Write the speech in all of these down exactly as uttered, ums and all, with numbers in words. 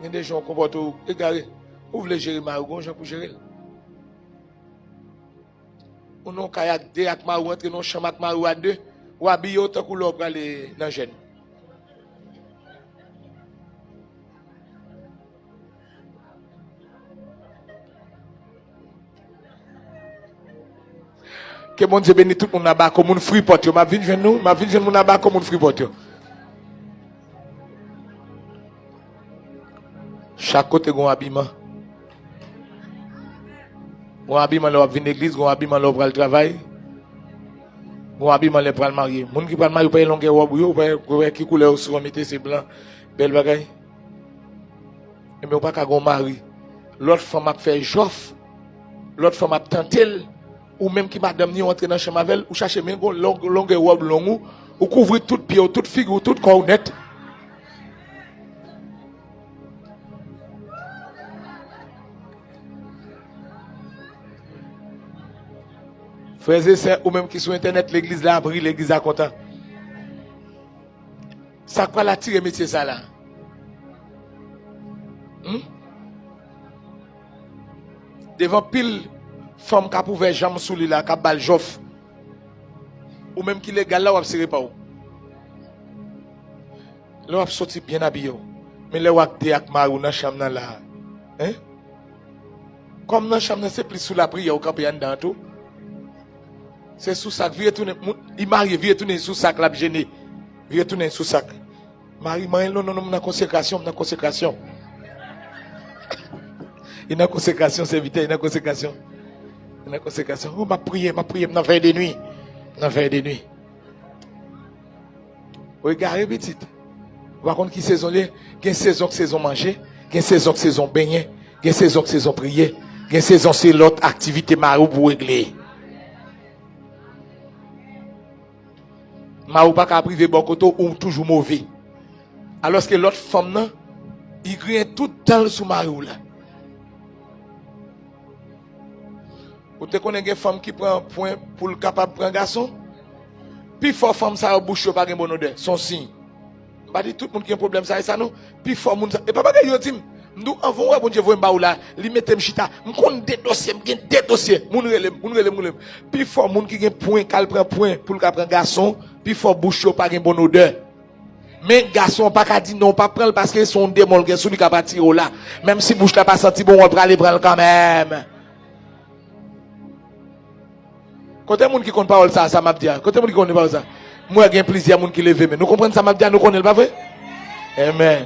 Gen de jan w konpòte w egare. Ou vle jere mari w, gon jan pou jere l. Ou nan yon kay ak de ak mari w, antre nan yon chanm ak mari w a de, w abiye w tankou lè w prale nan jèn. Ke Bondye beni tout moun nan Bako, moun Fripòt yo. M ap vin jwenn nou, m ap vin jwenn moun nan Bako, moun Fripòt yo. Chak kote gon abiman. Gon abiman lè w ap vin legliz, gon abiman lè w pral travay, gon abiman lè w pral marye. Moun ki pral marye, ou pa wè longè wòb ou yo, ou pa wè ki koulè yo souvan mete, se blan, bèl bagay. Ebyen, ou pa ka gon mari. Lòt fanm ap fè jòf, lòt fanm ap tante l, ou menm ki madanm ni, ou antre nan chanm avè l, ou chache men gon long, longè wòb long ou, ou kouvri tout pye w, tout figi w, tout kò w nèt. Frè e sè, ou menm ki sou entènèt, legliz la ap ri, legliz la kontan. Sa k pral atire mesye sa la? Hmm? Devan pil fanm k ap ouvè janm sou li la, k ap ba l jòf. Ou menm ki legal la, w ap sere pa w. Lè w ap soti byen abiye w. Men lè w ak de ak mari w nan chanm nan la, hein? Kòm nan chanm nan se plis sou lapriyè ou kanpe anndan an tou. Se sou sa k vire tounen, moun, li marye vire tounen sou sa k l ap jene. Vire tounen sou sa k. Mari m anyen non, non, non, m nan konsekrasyon, m nan konsekrasyon. Li nan konsekrasyon, sèvitè, li nan konsekrasyon. Li nan konsekrasyon. Oh, m ap priye, m ap priye, m nan vèy de nwi. M nan vèy de nwi. Ou egare, pitit. Ou pa konn ki sezon li ye? Gen sezon k sezon manje, gen sezon k sezon benyen, gen sezon k sezon priye, gen sezon se lòt aktivite mari w pou regle. Mari w pa ka ap rive bò kote w, ou toujou move. Alòske lòt fanm nan, li griyen tout dan l sou mari w la. Ou te konnen gen fanm ki pran pwen pou l kapab pran gason? Pifò fanm sa yo, bouch yo pa gen bon odè. Se yon siy. M pa di tout moun ki gen pwoblèm sa e sa non. Pifò moun sa, e pa bagay yo di m. M di w, anvan w wè Bondye voye m ba ou la, li mete m chita. M konn de dosye, m gen de dosye. Moun rele m, moun rele m, moun rele m. Pifò moun ki gen pwen, k al pran pwen pou l ka pran gason, pifò bouch yo pa gen bon odè. Men gason an pa ka di non, w p ap pran l paske se yon demon l gen sou li k ap atire w la. Menm si bouch la pa santi bon, w prale pran l kanmenm. Kote moun ki konn pawòl sa, sa m ap di a? Kote moun ki konn pawòl sa? M wè gen plizyè moun ki leve men. Nou konprann sa m ap di a? Nou konnen l, pa vre? Amen.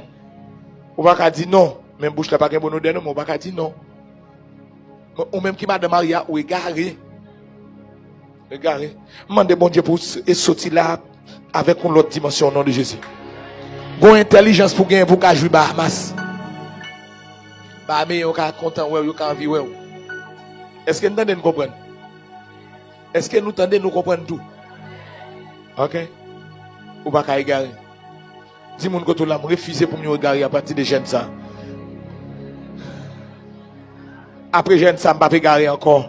Ou pa ka di non. Men bouch la pa gen bon odè non, men ou pa ka di non. Men ou menm ki madan marye a, ou egare. Egare. M mande Bondye pou s-, e soti la avèk yon lòt dimansyon, o non de Jezi. Gon entèlijans pou genyen pou w ka jwi Bahamas. Bahameyen yo ka kontan wè w, yo ka anvi wè w. Èske n tande, n konprann? Èske nou tande, nou konprann tou? Ok. Ou pa ka egare. Di moun kote w la, m refize pou m yon egare apati de jèn sa. Apre jèn sa, m p ap egare ankò.